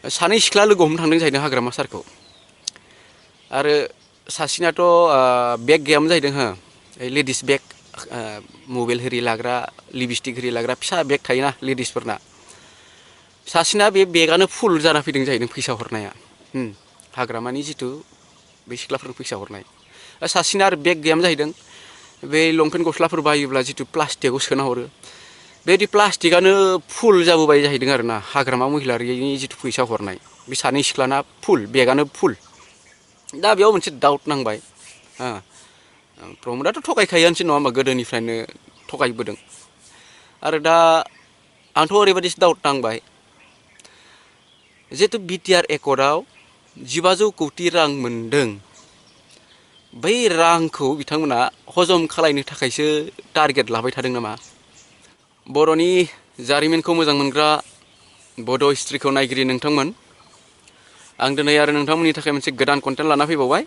सानै सिख्ला लोगो हमनो थांदों जाहैदों हाग्रामा सारखौ आरो सासेनाथ' बेग गैयामोन जाहैदों हो लेडिस बेग मबाइल हिरि लाग्रा लिपस्टिक हिरि लाग्रा फिसा बेग थायोना लेडिसफोरना सासेना बे बेगानो फुल जाना फैदों जाहैदों फैसा हरनाया हाग्रामानि जिथु बे सिख्लाफोरनो फैसा हरनाय सासेना आरो बेग गैयामोन जाहैदों बे लंपेन्ट गस्लाफोर बायोब्ला जिथु प्लास्टिकआव सोना हरो बेबायदि प्लास्टिकआनो फुल जाबोबाय जाहैदों आरोना हाग्रामा महिलारिनि जिथु फैसा हरनाय बे सानै सिख्लाना फुल बेगानो फुल दा बेयाव मोनसे डाउट नांबाय प्रमदाथ' थगायखायोआनोसै नङा होमबा गोदोनिफ्रायनो थगायबोदों आरो दा आंथ' ओरैबायदिसो डाउट नांबाय जिहेतु बिटिआर एकर्डआव 1500 कौटि रां मोनदों बै रांखौ बिथांमोना हजम खालायनो थाखायसो टारगेट लाबाय थादों नामा बर'नि जारिमिनखौ मोजां मोनग्रा बड' हिस्ट्रिखौ नायगिरि नोंथांमोन आं दिनै आरो नोंथांमोननि थाखाय मोनसे गोदान कन्टेन्ट लाना फैबावबाय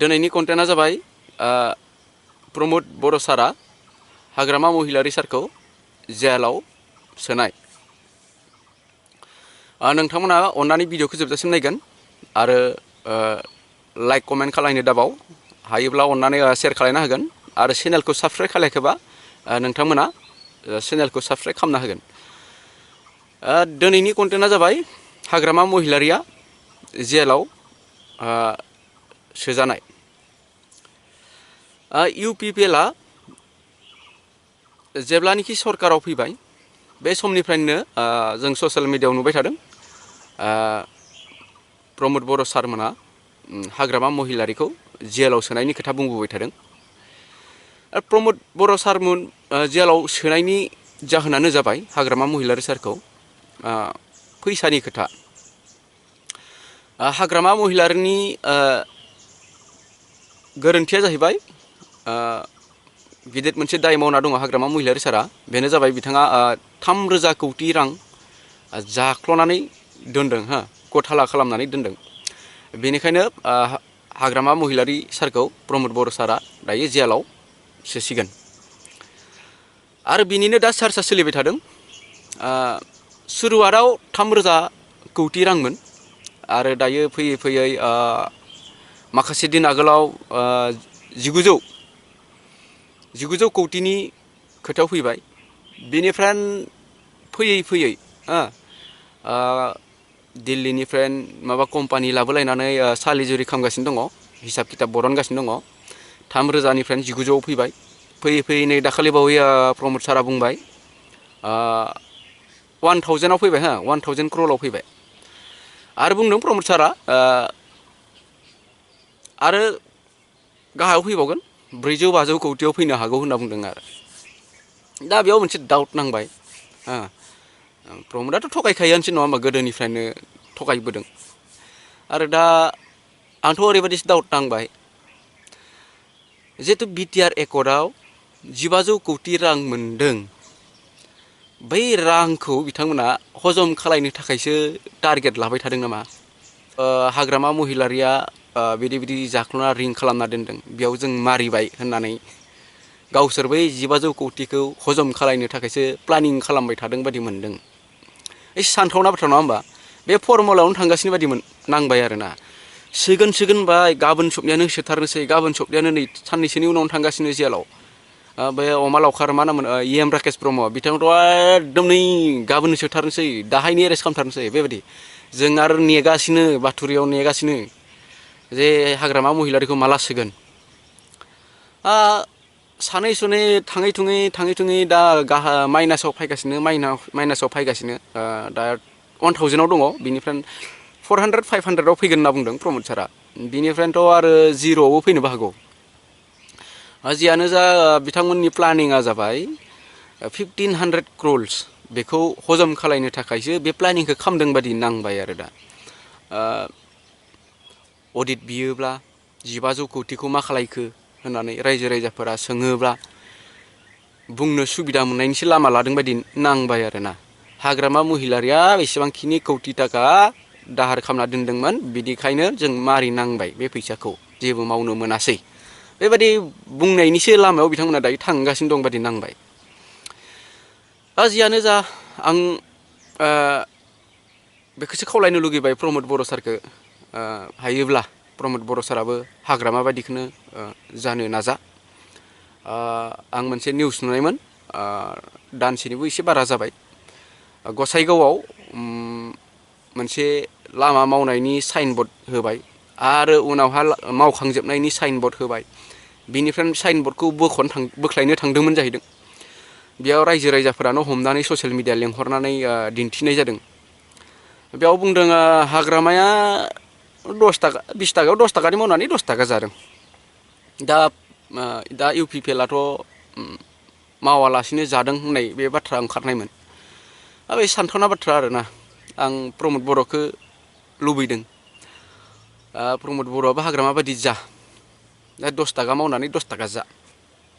दिनैनि कन्टेन्टआ जाबाय प्रमद बर' सारा हाग्रामा महिलारि सारखौ जेलाव सोनाय नोंथांमोना अन्नानै भिडिअखौ जोबजासिम नायगोन आरो लाइक कमेन्ट खालामनो दाबाव हायोब्ला अन्नानै शेयार खालामना होगोन आरो चेनेलखौ साबस्क्राइब खालायाखैबा नोंथांमोना चेनेलखौ साबस्क्राइब खालामना होगोन दिनैनि कन्टेन्टआ जाबाय हाग्रामा महिलारिया जेलाव सोजानाय इउपिपिएलआ जेब्लानोखि सरकाराव फैबाय बे समनिफ्रायनो जों ससियेल मिडियायाव नुबाय थादों प्रमद बर' सारमोना हाग्रामा महिलारिखौ जेलाव सोनायनि खोथा बुंबोबाय थादों प्रमद बर' सारमोन जेलाव सोनायनि जाहोनानो जाबाय हाग्रामा महिलारि सारखौ फैसानि खोथा हाग्रामा महिलारिनि गोरोन्थिया जाहैबाय गिदिर मोनसे दाय मावना दङ हाग्रामा महिलारि सारा बेनो जाबाय बिथाङा 3000 कौटि रां जाख्ल'नानै दोनदों गथाला खालामनानै दोनदों बेनिखायनो हाग्रामा महिलारि सारखौ प्रमद बर' सारा दायो जेलाव सोसिगोन आरो बिनिनो दा चार्जआ सोलिबाय थादों सुरुवाराव 3000 कौटि रांमोन आरो दायो फैयै फैयै माखासे दिन आगोलाव 1900 कौटिनि खोथायाव फैबाय बेनिफ्राय फैयै फैयै दिल्लीनिफ्राय माबा कम्पानि लाबोलायनानै सालिजुरि खालामगासिनो दङ हिसाब किताब बरनगासिनो दङ 3000निफ्राय 1900आव फैबाय फैयै फैयै नै दाखालि बावै प्रमद सारा बुंबाय 1000आव फैबाय 1000 क्र'रआव फैबाय आरो बुंदों प्रमद सारा आरो गाहायाव फैबावगोन 400-500 कौटियाव फैनो हागौ होनना बुंदों आरो दा बेयाव मोनसे डाउट नांबाय प्रमदाथ' थगायखायोआनोसै नङा होमबा गोदोनिफ्रायनो थगायबोदों आरो दा आंथ' ओरैबायदिसो डाउट नांबाय जिहेतु बिटिआर एकर्डआव 1500 कौटि रां मोनदों बै रांखौ बिथांमोना हजम खालायनो थाखायसो टारगेट लाबाय थादों नामा हाग्रामा महिलारिया बिदि जाख्ल'ना रिं खालामना दोनदों बेयाव जों मारिबाय होननानै गावसोर बै 1500 कौटिखौ हजम खालायनो थाखायसो प्लानिं खालामबाय थादों बादि मोनदों एसे सानथावना बाथ्रा नङा होमबा बे फर्मुलायावनो थांगासिनो बादि नांबाय आरोना सोगोन बाय गाबोन सबनियानो सोथारनोसै गाबोन सबनियानो नै साननैसोनि उनावनो थांगासिनो जेलाव बे अमा लावखार मा नामोन राकेश ब्रह्म बिथांथ' एकदम नै गाबोन सोथारनोसै दाहायनो एरेस्ट खालामथारनोसै बेबायदि जों आरो नेगासिनो बाथुरियाव नेगासिनो जे हाग्रामा महिलारिखौ माला सोगोन सानै सनै थाङै थुङै दा माइनासाव फैगासिनो दा 1000आव दङ बिनिफ्राय 400-500आव फैगोन होनना बुंदों प्रमद सारा बिनिफ्रायनोथ' आरो 0आवबो फैनोबो हागौ जियानो जा बिथांमोननि प्लानिंआ जाबाय 1500 crores बेखौ हजम खालायनो थाखायसो बे प्लानिंखौ खालामदों बादि नांबाय आरो दा अडिट बियोब्ला 1500 कौटिखौ मा खालायखो होननानै रायजो राजाफोरा सोङोब्ला बुंनो सुबिदा मोननायनिसो लामा लादों बायदि नांबाय आरोना हाग्रामा महिलारिया बेसेबांखिनि कौटि थाखा दाहार खालामना दोनदोंमोन बिदिखायनो जों मारिनांबाय बे फैसाखौ जेबो मावनो मोनासै बेबायदि बुंनायनिसो लामायाव बिथांमोना दायो थांगासिनो दं बादि नांबाय जियानो जा आं बेखौसो खावलायनो लुगैबाय प्रमद बर' सारखौ हायोब्ला प्रमद बर' साराबो हाग्रामा बायदिखौनो जानो नाजा। आं मोनसे निउस नुनायमोन दानसेनिबो एसे बारा जाबाय गसाइगावआव मोनसे लामा मावनायनि साइनबर्ड होबाय आरो उनावहा मावखांजोबनायनि साइनबर्ड होबाय बिनिफ्राय साइनबर्डखौ बोख्लायनो थांदोंमोन जाहैदों। बेयाव रायजो राजाफोरानो हमनानै ससियेल मिडिया लेंहरनानै दिन्थिनाय जादों। बेयाव बुंदों हाग्रामाया 10 थाखा 20 थाखायाव 10 थाखानि मावनानै 10 थाखा जादों। दा इउ पि पि एल आथ' मावालासिनो जादों होननाय बे बाथ्रा ओंखारनायमोन। बे सानथावना बाथ्रा आरोना। आं प्रमद बर'खौ लुबैदों प्रमद बर'आबो हाग्रामा बायदि जा 10 थाखा मावनानै 10 थाखा जा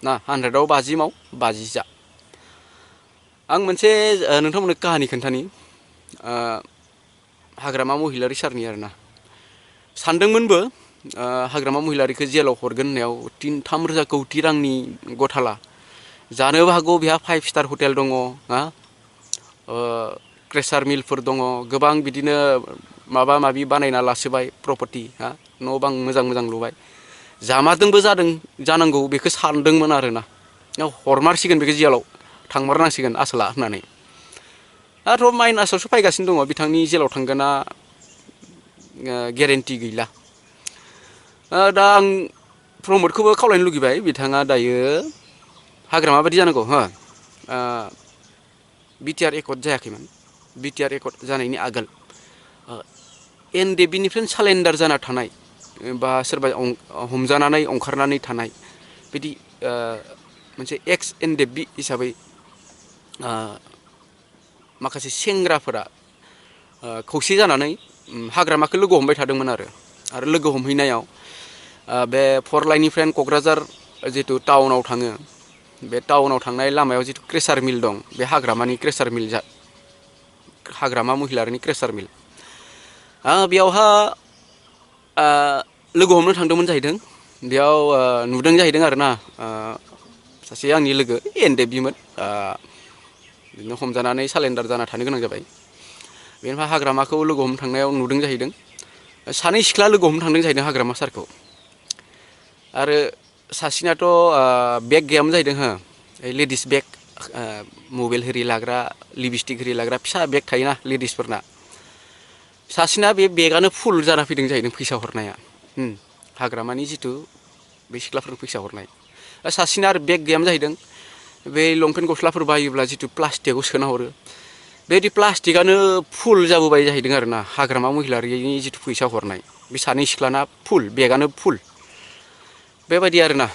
ना 100आव 50 माव 50 जा। आं मोनसे नोंथांमोननो काहानि खोन्थानि हाग्रामा महिलारि सारनि आरोना। सानदोंमोनबो हाग्रामा महिलारिखौ जेलाव हरगोन होननायाव 3 रोजा कौटि रांनि गथाला जानोबो हागौ बेहा 5 स्टार हटेल दङ क्रेसार मिलफोर दङ गोबां बिदिनो माबा माबि बानायना लासोबाय प्रपार्टि न' बां मोजां मोजां लुबाय जामारदोंबो जादों जानांगौ बेखौ सानदोंमोन आरोना। हरमारसिगोन बेखौ जेलाव थांमारनांसिगोन आसोला होननानै। दाथ' माइनासावसो फैगासिनो दङ बिथांनि जेलाव थांगोना गेरेन्टि गैला। दा आं प्रमदखौबो खावलायनो लुगैबाय बिथाङा दायो हाग्रामा बायदि जानांगौ बिटिआर एकर्ड जायाखैमोन। बिटिआर एकर्ड जानायनि आगोल एनडेबिनिफ्रायनो सालेन्डार जाना थानाय बा सोरबा हमजानानै अंखारनानै थानाय बिदि मोनसे एक्स एनडेबि हिसाबै माखासे सेंग्राफोरा खौसे जानानै हाग्रामाखौ लोगो हमबाय थादोंमोन आरो लोगो हमहैनायाव बे 4 लाइननिफ्रायनो क'क्राझार जितु टाउनाव थाङो बे टाउनाव थांनाय लामायाव जितु क्रेसार मिल दं बे हाग्रामानि क्रेसार मिल हाग्रामा महिलारिनि क्रेसार मिल बेयावहा लोगो हमनो थांदोंमोन जाहैदों। बेयाव नुदों जाहैदों आरोना सासे आंनि लोगो एनडेबिमोन बिदिनो हमजानानै सालेन्डार जाना थानो गोनां जाबाय। बेनिफ्राय हाग्रामाखौ लोगो हमनो थांनायाव नुदों जाहैदों 2 सिख्ला लोगो हमनो थांदों जाहैदों हाग्रामा सारखौ। आरो सासेनाथ' बेग गैयामोन जाहैदों हो लेडिस बेग मबाइल हिरि लाग्रा लिपस्टिक हिरि लाग्रा फिसा बेग थायोना लेडिसफोरना सासेना बे बेगानो फुल जाना फैदों जाहैदों फैसा हरनाया हाग्रामानि जितु बे सिख्लाफोरनो फैसा हरनाय। सासेना आरो बेग गैयामोन जाहैदों बे लंपेन्ट गस्लाफोर बायोब्ला जितु प्लास्टिकआव सोना हरो बेबायदि प्लास्टिकआनो फुल जाबोबाय जाहैदों आरोना हाग्रामा महिलारिनि जितु फैसा हरनाय बे 2 सिख्लाना फुल बेगानो फुल बेबायदि आरोना।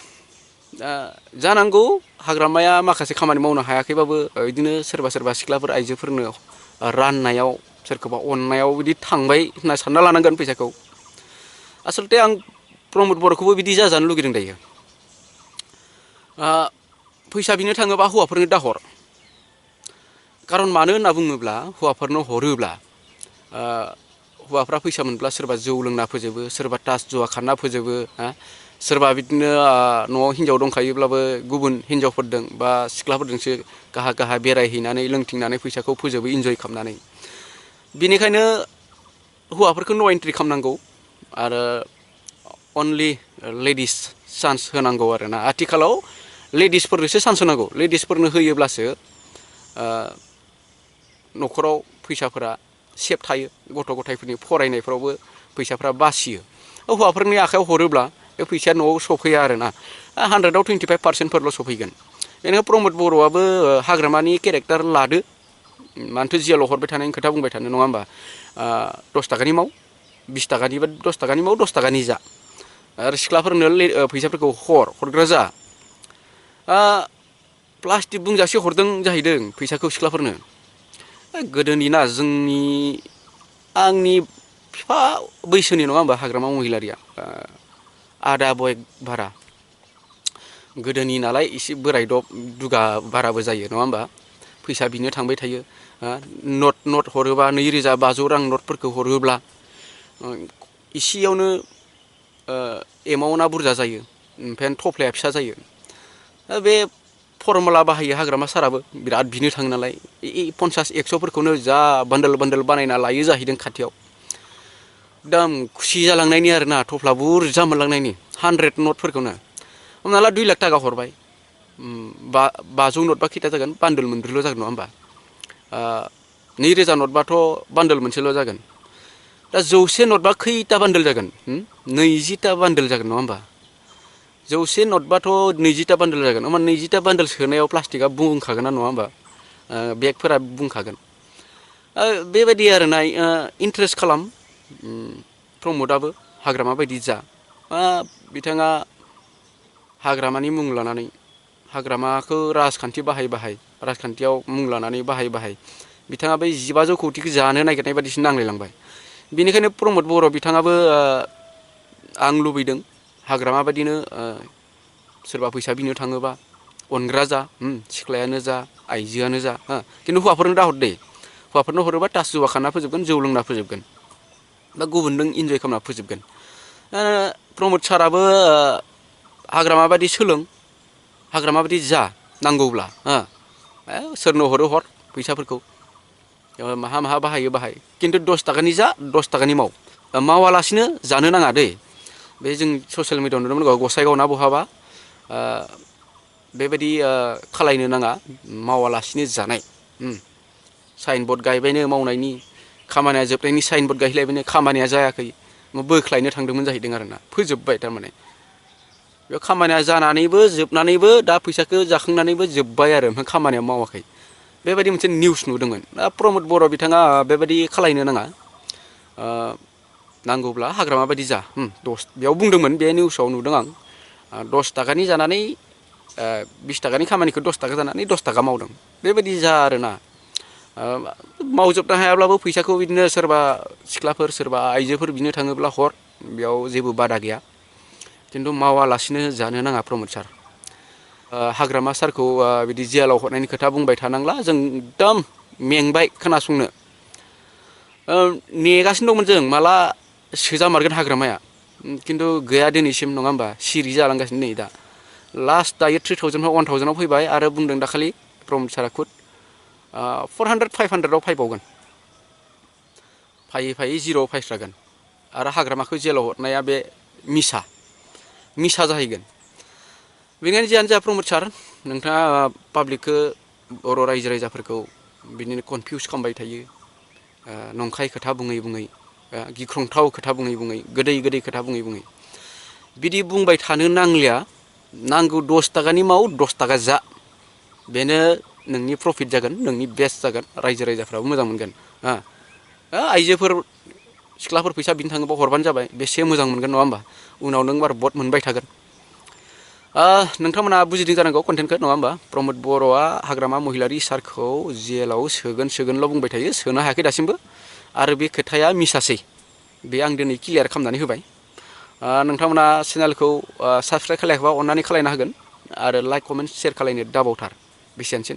जानांगौ हाग्रामाया माखासे खामानि मावनो हायाखैबाबो बिदिनो सोरबा सिख्लाफोर आइजोफोरनो राननायाव सोरखौबा अननायाव बिदि थांबाय होनना सानना लानांगोन फैसाखौ। आसलथे आं प्रमद बर'खौबो बिदि जाजानो लुगैदों दायो। फैसा बिनो थाङोबा हौवाफोरनो दाहर। खारन मानो होनना बुङोब्ला हौवाफोरनो हरोब्ला हौवाफ्रा फैसा मोनब्ला सोरबा जौ लोंना फोजोबो सोरबा तास जुवा खारना फोजोबो सोरबा बिदिनो न'आव हिनजाव दंखायोब्लाबो गुबुन हिनजावफोरजों बा सिख्लाफोरजोंसो गाहा बेरायहैनानै लोंथिंनानै फैसाखौ फोजोबो इन्जय खालामनानै। बेनिखायनो हौवाफोरखौ नो एन्ट्रि खालामनांगौ आरो अनलि लेडिस चान्स होनांगौ आरोना। आथिखालाव लेडिसफोरनोसो चान्स होनांगौ लेडिसफोरनो होयोब्लासो न'खराव फैसाफोरा सेफ थायो गथ' गथायफोरनि फरायनायफ्रावबो फैसाफ्रा बासियो। हौवाफोरनि आखायाव हरोब्ला बे फैसाया न'आव सफैया आरोना 100आव 25% सफैगोन। बेनिखायनो प्रमद बर'आबो हाग्रामानि केरेक्टार लादो मानोथो जेलाव हरबाय थानायनि खोथा बुंबाय थानो नङा होमबा। 10 थाखानि माव 20 थाखानि बा 10 थाखानि माव 10 थाखानि जा आरो सिख्लाफोरनो फैसाफोरखौ हरग्रा जा। प्लास्टिक बुंजासे हरदों जाहैदों फैसाखौ सिख्लाफोरनो। गोदोनि ना आंनि बिफा बैसोनि नङा होमबा हाग्रामा महिलारिया आदा बय भारा गोदोनि नालाय एसे बोरायदब दुगा बाराबो जायो नङा होमबा। फैसा बिनो थांबाय थायो नट हरोबा 2,500 रां नटफोरखौ हरोब्ला इसेयावनो एमाउन्टआ बुरजा जायो ओमफ्राय थफ्लाया फिसा जायो। बे फर्मुला बाहायो हाग्रामा साराबो बिराद बिनो थाङो नालाय 50-100फोरखौनो जा बान्डोल बानायना लायो जाहैदों खाथियाव एकदम खुसि जालांनायनि आरोना थफ्ला बुरजा मोनलांनायनि 100 नटफोरखौनो हमना ला 2 लाख थाखा हरबाय 500 नटबा खैथा जागोन बान्डोल मोनब्रैल' जागोन नङा होमबा 2000 नटबाथ' बान्डोल मोनसेल' जागोन दा 100 नटबा खैथा बान्डोल जागोन 20टा बान्डोल जागोन नङा होमबा 100 नटबाथ' 20टा बान्डोल जागोन होमबा 20टा बान्डोल सोनायाव प्लास्टिकआ बुंखागोन ना नङा होमबा बेगफोरा बुंखागोन बेबायदि आरोना इन्ट्रेस्ट खालाम प्रमदआबो हाग्रामा बायदि जा बिथाङा हाग्रामानि मुं लानानै हाग्रामाखौ राजखान्थि राजखान्थियाव मुं लानानै बाहाय बिथाङा बै 1500 कौटिखौ जानो नागिरनाय बायदिसो नांलायलांबाय बेनिखायनो प्रमद बर' बिथाङाबो आं लुबैदों हाग्रामा बायदिनो सोरबा फैसा बिनो थाङोबा अनग्रा जा सिख्लायानो जा आइजोआनो जा खिन्थु हौवाफोरनो दाहर दे हौवाफोरनो हरोबा टास जुवा खाना फोजोबगोन जौ लोंना फोजोबगोन बा गुबुनजों इन्जय खालामना फोजोबगोन प्रमद साराबो हाग्रामा बायदि सोलों हाग्रामा बायदि जा नांगौब्ला सोरनो हरो हर फैसाफोरखौ माहा बाहायो बाहाय खिन्थु 10 थाखानि जा 10 थाखानि मावालासिनो जानो नाङा दै बे जों ससियेल मिडियायाव नुनो मोनगौ गसाइगाव ना बहाबा बेबायदि खालायनो नाङा मावालासिनो जानाय साइनबर्ड गायबायनो मावनायनि खामानिया जोबनायनि साइनबर्ड गायलायबायनो खामानिया जायाखै बोख्लायनो थांदोंमोन जाहैदों आरोना फोजोबबाय थारमाने बे खामानिया जानानैबो जोबनानैबो दा फैसाखौ जाखांनानैबो जोबबाय आरो ओमफ्राय खामानिया मावाखै बेबायदि मोनसे निउस नुदोंमोन दा प्रमद बर' बिथाङा बेबायदि खालायनो नाङा नांगौब्ला हाग्रामा बायदि जा बेयाव बुंदोंमोन बे निउसाव नुदों आं 10 थाखानि जानानै 20 थाखानि खामानिखौ 10 थाखा जानानै 10 थाखा मावदों बेबायदि जा आरोना मावजोबनो हायाब्लाबो फैसाखौ बिदिनो सोरबा सिख्लाफोर सोरबा आइजोफोर बिनो थाङोब्ला हर बेयाव जेबो बादा गैया खिन्थु मावालासिनो जानो नाङा प्रमद सार हाग्रामा सारखौ बिदि जेलाव हरनायनि खोथा बुंबाय थानांला जों एकदम मेंबाय खोनासंनो नेगासिनो दंमोन जों माला सोजामारगोन हाग्रामाया खिन्थु गैया दिनैसिम नङा होमबा सिरि जालांगासिनो नै दा लास्ट दायो 3000 1000 फैबाय आरो बुंदों दाखालि प्रमद सारा खुद 400-500 फैबावगोन फैयै 0 फैस्रागोन आरो हाग्रामाखौ जेलाव हरनाया बे मिसा जाहैगोन बेनिखायनो जियानो जा प्रमद सार नोंथाङा पाब्लिकखौ बर' रायजो राजाफोरखौ बिदिनो कनफिउस खालामबाय थायो नंखाय खोथा बुङै गिख्रंथाव खोथा बुङै गोदै खोथा बुङै बिदि बुंबाय थानो नांलिया नांगौ 10 थाखानि माव 10 थाखा जा बेनो नोंनि प्रफिट जागोन नोंनि बेस्ट जागोन रायजो राजाफ्राबो मोजां मोनगोन आइजोफोर सिख्लाफोर फैसा बिनो थाङोबा हरबानो जाबाय बेसे मोजां मोनगोन नङा होमबा उनाव नों बार भट मोनबाय थागोन नोंथांमोना बुजिदों जानांगौ कन्टेन्टखौ नङा होमबा प्रमद बर'आ हाग्रामा महिलारि सारखौ जेलाव सोगोनल' बुंबाय थायो सोनो हायाखै दासिमबो आरो बे खोथाया मिसासै बे आं दिनै क्लियार खालामनानै होबाय नोंथांमोना चेनेलखौ साबस्क्राइब खालायाखैबा अननानै खालायना होगोन आरो लाइक कमेन्ट शेयार खालायनो दाबावथार बेसेयानोसै